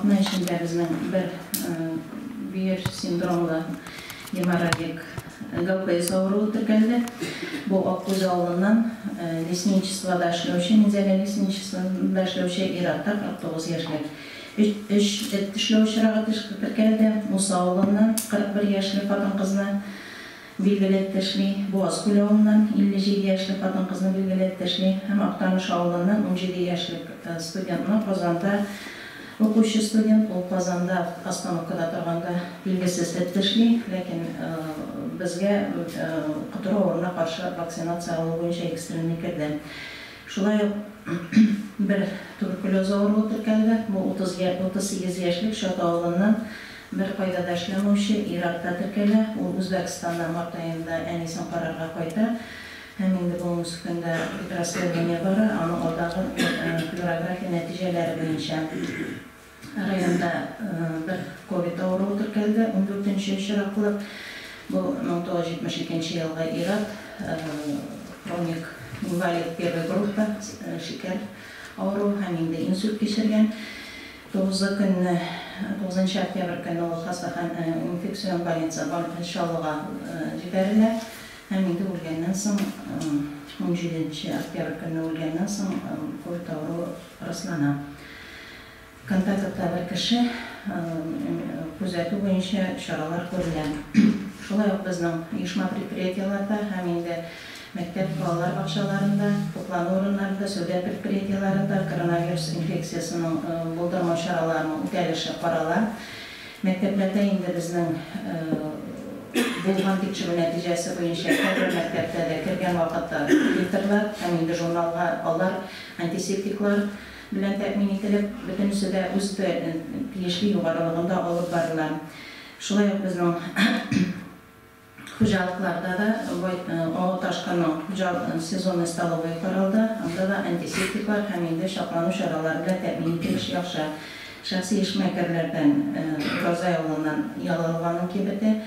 Атна эчендә безнең бер бөер синдромлы геморрагик ГПС авыруы теркәлде. Бу Аккүз авылыннан лесничествода эшләүче, Минзәлә лесничествосында эшләүче ир-атта 49 яшьлек. Өч эт тешләү очрагы теркәлде. Муса авылыннан 41 яшьлек хатын-кызны билгеле эт тешли, Буаз күле авылыннан 57 яшьлек хатын-кызны билгеле эт тешли һәм Актаныш авылыннан 17 яшьлек студентны Казанда укучы студент, ул Казанда остановкада торганда билгесез эт тешли, ләкин безгә котыру авыруына каршы вакцинация алу буенча экстренный керде. Шулай ук бер туберкулез авыруы теркәлде. Бу 38 яшьлек Чат авылыннан бер кайда да эшләмәүче ир-атта теркәлә. Ул Үзбәкстаннан март аенда әнисен карарга кайта. Һәм инде бүгенге көндә расследование бара, аның алдагы флюорография нәтиҗәләре буенча. Районда бер ковид авыруы теркәлде, 14нче очраклык. Бу 1972 елгы ир-ат, хроник инвалид первой группа, шикәр авыруы һәм инде инсульт кичергән. 9 көнне, 9 октябрь көнне ул хастаханә, инфекцион больница Чаллыга җибәрелә һәм инде үлгәннән соң, 17 октябрь көнне үлгәннән соң ковид авыруы раслана. Контактта бер кеше, күзәтү буенча чаралар күрелә. Шулай ук безнең оешма предприятиеләрдә һәм инде мәктәп, балалар бакчаларында, туклану урыннарында, сәүдә предприятиеләрендә коронавирус инфекциясенең булдырмау чараларының үтәлеше карала. Мәктәпләрдә инде безнең булган тикшерү нәтиҗәсе буенча һәрбер мәктәптә дә кергән вакытта фильтрлар һәм инде журналга алар антисептиклар белән тәэмин ителеп, бөтенесе дә үз тиешле югарылыгында алып барыла. Шулай ук безнең хуҗалыкларда да Олы Ташкының сезонный столовый каралды. Анда да антисептиклар һәм инде саклану чаралары белән тәэмин ителеш яхшы. Шәхси эшмәкәрләрдән Уразай авылыннан Ялалованың кибете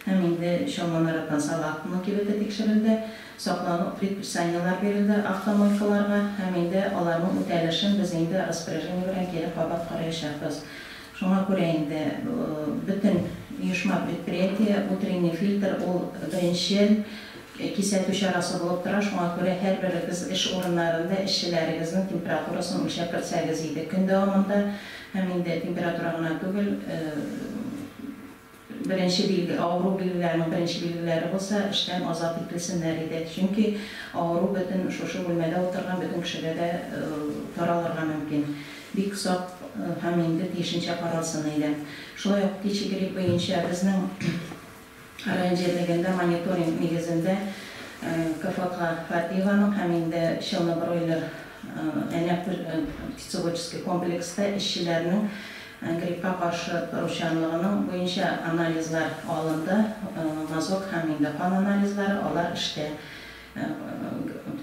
һәм инде Чалманараттан Салаховның кибете тикшерелде. Саклану предписаниелар бирелде автомойкаларга һәм инде аларның үтәлешен без инде распоряжение белән кире кабат караячакбыз. Шуңа күрә инде бөтен оешма предприятие утренний фильтр ул беренчел кисәтү чарасы булып тора. Шуңа күрә һәрберегез эш урыннарында эшчеләрегезнең температурасын үлчәп керсәгез иде көн дәвамында һәм инде температура гына түгел, беренче билге, авыру билгеләренең беренче билгеләре булса, эштән азат ителсеннәр иде. Чөнки авыру бөтен шушы бүлмәдә утырган бөтен кешегә дә таралырга мөмкин. Бик сак һәм инде тиешенчә каралсын иде. Шулай ук птичий грипп буенча безнең район җирлегендә мониторинг нигезендә КФК Фатиеваның һәм инде Челны бройлер әнә птицеводческий комплекста эшчеләрнең гриппка каршы торучанлыгының буенча анализлар алынды, мазок һәм инде кан анализлары, алар эштә.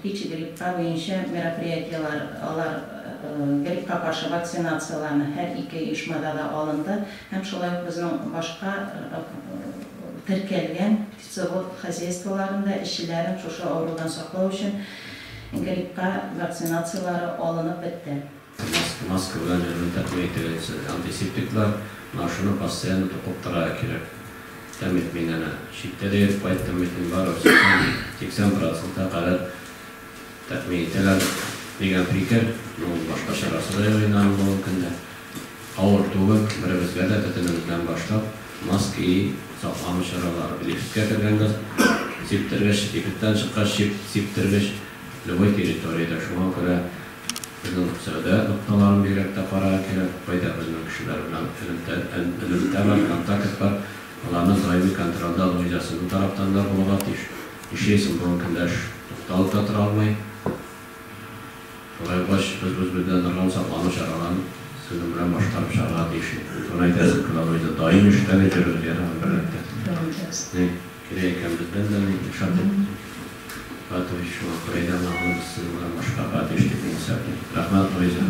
Птичий гриппка буенча мероприятиелар, алар гриппка каршы вакцинацияларны һәр ике оешмада да алынды һәм шулай ук безнең башка теркәлгән птицевод хозяйстволарында эшчеләрен шушы авырудан саклау өчен гриппка вакцинациялары алынып бетте. Маска белән ярдәм тәэмин ителгән антисептиклар, менә шуны постоянно тукып торырга кирәк. Тәэмин итмин әнә читтә дә йөреп кайттым бит мин, барыбер 80% кадәр тәэмин итәләр дигән фикер, ну, башка чарасы да юк инде аның бүгенге көндә. Авыр түгел, беребезгә дә бөтенебездән башлап маска и саклану чаралары. Лифтка кергәндә сиптергеч, лифттан чыккач сиптергеч, любой территориядә. Шуңа күрә безнең сәүдә нокталарын бигрәк тә карарга кирәк, кайда безнең кешеләр белән элемтә бар, контакт бар, аларны даими контрольдә Луиза тарафтан да булырга тиеш. Нишлисең, бүгенге көндә эш тукталып та тора алмый. Шулай булгач, без үз-бездән торган саклану чараларын сезнең белән башкарып чыгарга тиеш. Шуны әйтәсем килә, Луиза, даими эштә дә йөрегез янә берлектә. Дәвам. Кирәк икән бездән дә Илшат Фатович, шуңа күрә әйдә, аны без сезнең белән башкарырга тиеш дип мин исәплим. Рәхмәт, Луиза.